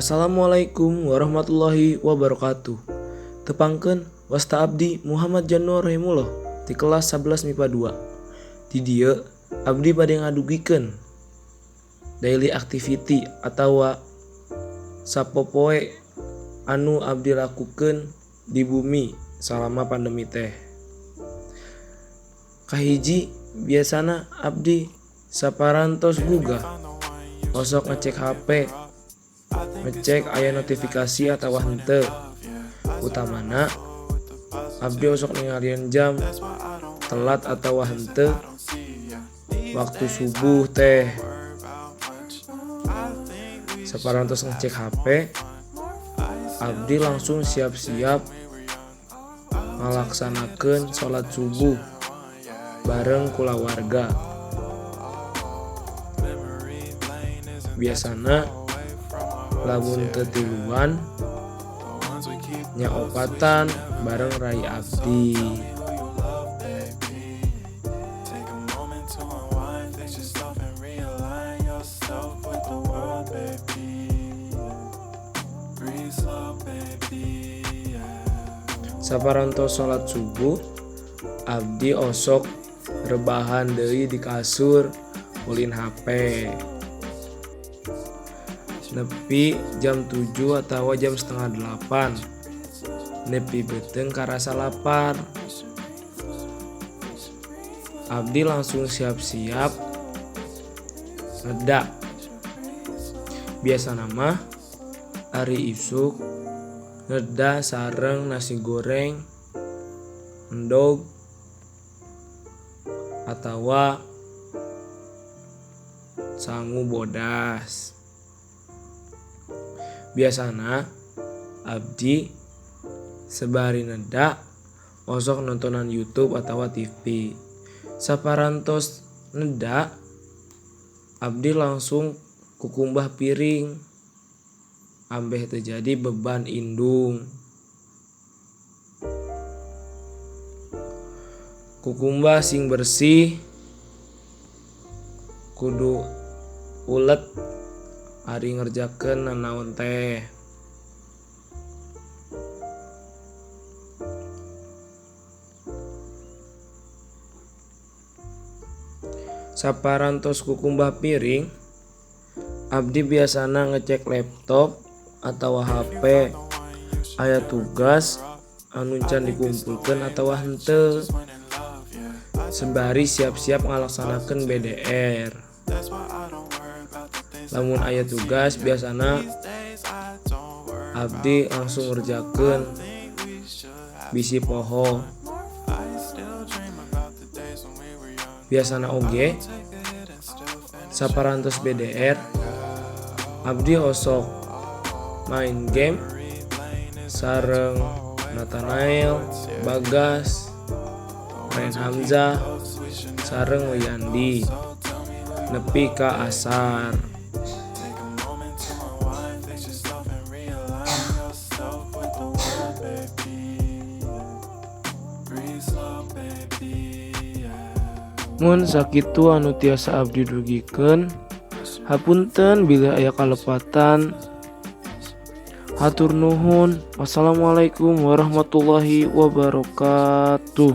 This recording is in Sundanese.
Assalamualaikum warahmatullahi wabarakatuh. Tepangkeun, wasta abdi Muhammad Januar Rahimullah ti kelas 11 MIPA 2. Di dieu abdi bade ngadugikeun daily activity atawa sapopoe anu abdi lakukeun di bumi salama pandemi teh. Kahiji, biasana abdi saparantos gugah osok ngecek HP, ngecek aya notifikasi atawa henteu. Utamana abdi osok ningalian jam, telat atawa henteu waktu subuh teh. Saparantos ngecek HP, abdi langsung siap-siap ngalaksanakeun salat subuh bareng kulawarga. Biasana lamun teu tiluan nya opatan bareng rai abdi. Saparantos salat subuh, abdi osok rebahan deui di kasur ulin HP. Nepi jam 7 atawa jam setengah 8, nepi beuteung karasa lapar. Abdi langsung siap-siap ngeda. Biasana mah ari isuk ngeda sareng nasi goreng, endog, atawa sangu bodas. Biasana abdi sabari neda osok nontonan YouTube atawa TV. Saparantos neda, abdi langsung kukumbah piring ambeh teu jadi beban indung. Kukumbah sing bersih, kudu ulet ari ngerjakeun nanaon teh. Saparantos kukumbah piring, abdi biasana ngecek laptop atawa HP aya tugas anu can dikumpulkeun atawa henteu, sembari siap-siap ngalaksanakeun BDR. Lamun aya tugas biasana abdi langsung ngerjakeun bisi poho. Biasana oge saparantos BDR, abdi osok main game sareng Nathanael, Bagas, Ren Hamzah, sareng Wiyandi nepi ka asar. Mun sakitu anu tiasa abdi dugikeun, hapunten bilih aya kalepatan. Hatur nuhun. Wassalamualaikum warahmatullahi wabarakatuh.